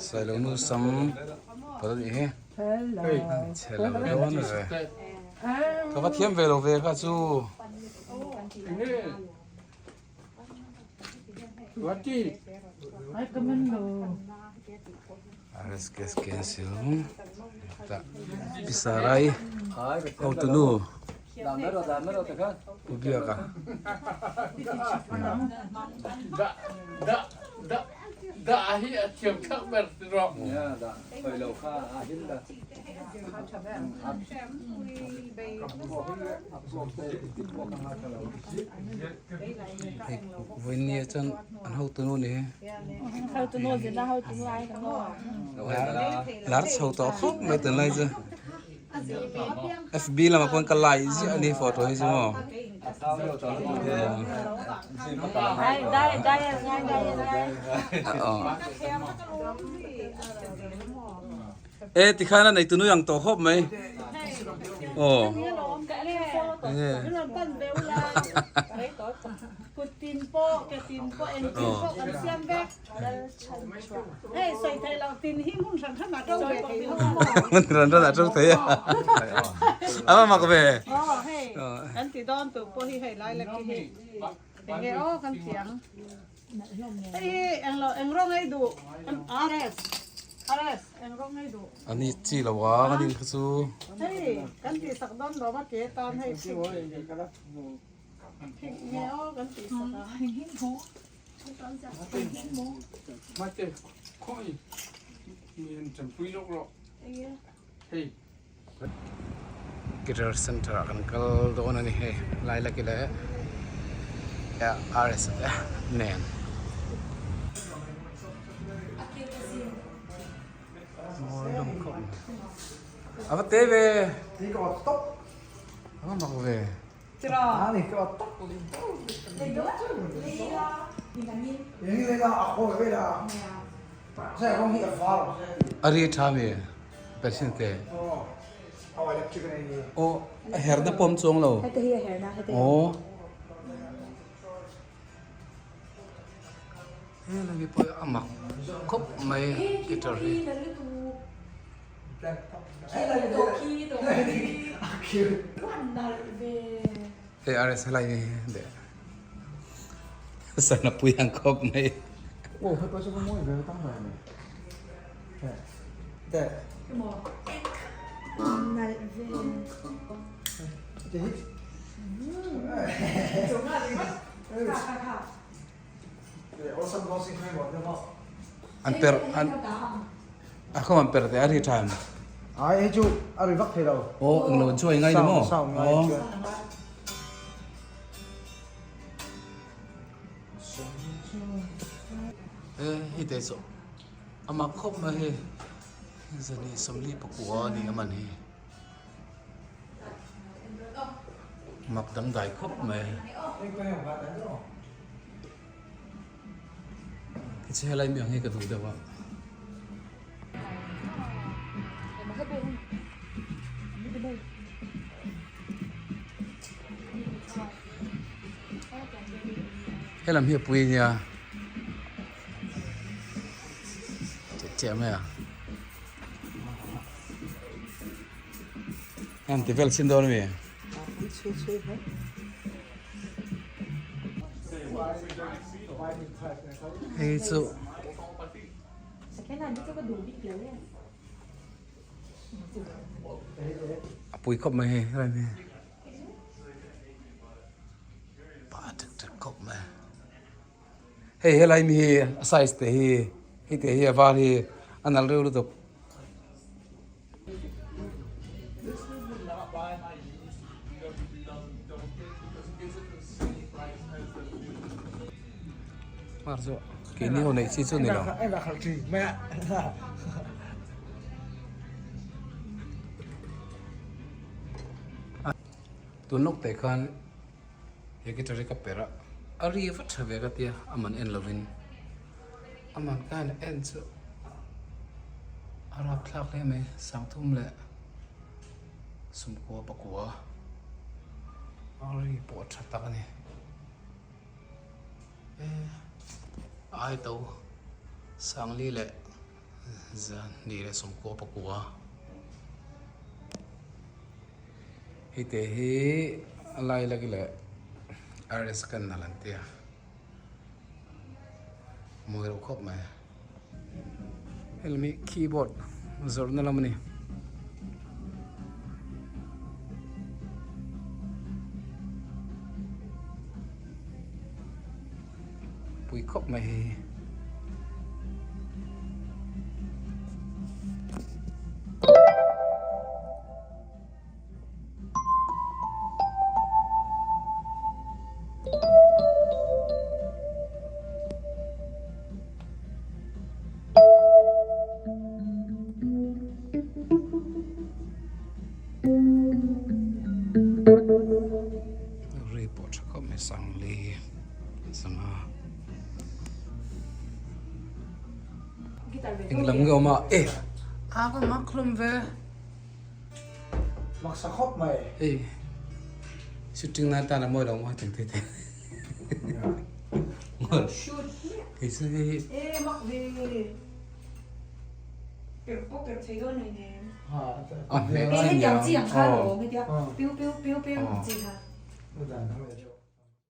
Sailo nu sam pawh a nih hi. Chhe lo dawn ve. Ka va thiam ve lo ve kha chu. RSK Cancel tah Pisarai hotunu Pu Biaka. Hei vawinia chuan an hotunu a ni hi. Lar chho tawh khawp mai tunlai chu. FB lamah pawh ka like ziah a ni photo hi chu maw. E tikhan a nei tunu ang tawh khawp mai. Aw. Enge. Hmun hran hran ah to thei a. A va mak ve. Ani chi lo ang ani kha chu. Guitar center ah kan kal dawn a ni hei lai lak ila RS te nen. A va te ve a va mak ve. A ri tha mi patient te aw a her na pawm chuang lo aw helai hi pawh a mak khawp mai guitar hi. Hei RS helai hi deh sana pui ang khawp mai. An per an a khawm an per te a ri than. Ai hei chu a ri vak thei lo. Aw englo chuai ngai ni maw? Sound ngai chuan. E hei te chu a mak khawp mai hei zani sawmli pakua a ni a man hi. Mak dangdai khawp mai. Khi chu helai mi ang hi ka duh deuh a. Helam hi a pui nia. Che che mai a. An ti vel chin dawn ami? Hei chu a pui khawp mai hei helai hi pa ṭek ṭek khawp mai hei helai mi hi a size te hi hei te hi a var hi a nalh reuh lutuk. Hmar chu keini ho neih chi chu ni lo. Tun lawk teh khan he guitar hi ka perh a, a ri vat tha ve ka tia a man en lovin a man khan en chu a rapthlak hle mai sangthum leh sumkua pakua a ri pawh a tha tak a ni e ai to. Sangli leh 219. Hei te hi a lai lak leh RS kan nalh an tia mawi reuh khawp mai. Helmi keyboard zawrhna lam a ni. Pui khawp mai hei hi. Ri pawh tha khawp mai Sangli sangha englam nge awm a e a va mak hlawm ve. Maksa khawp mai. Hei shooting nan tan a mawi lo maw thei thei thei. Shoot. Kei chu hei. E mak ve. Per pawh per thei dawn nei nem. A hmeh chi niang. Hetiang chi ang kha lo hetia piu piu piu piu chi kha.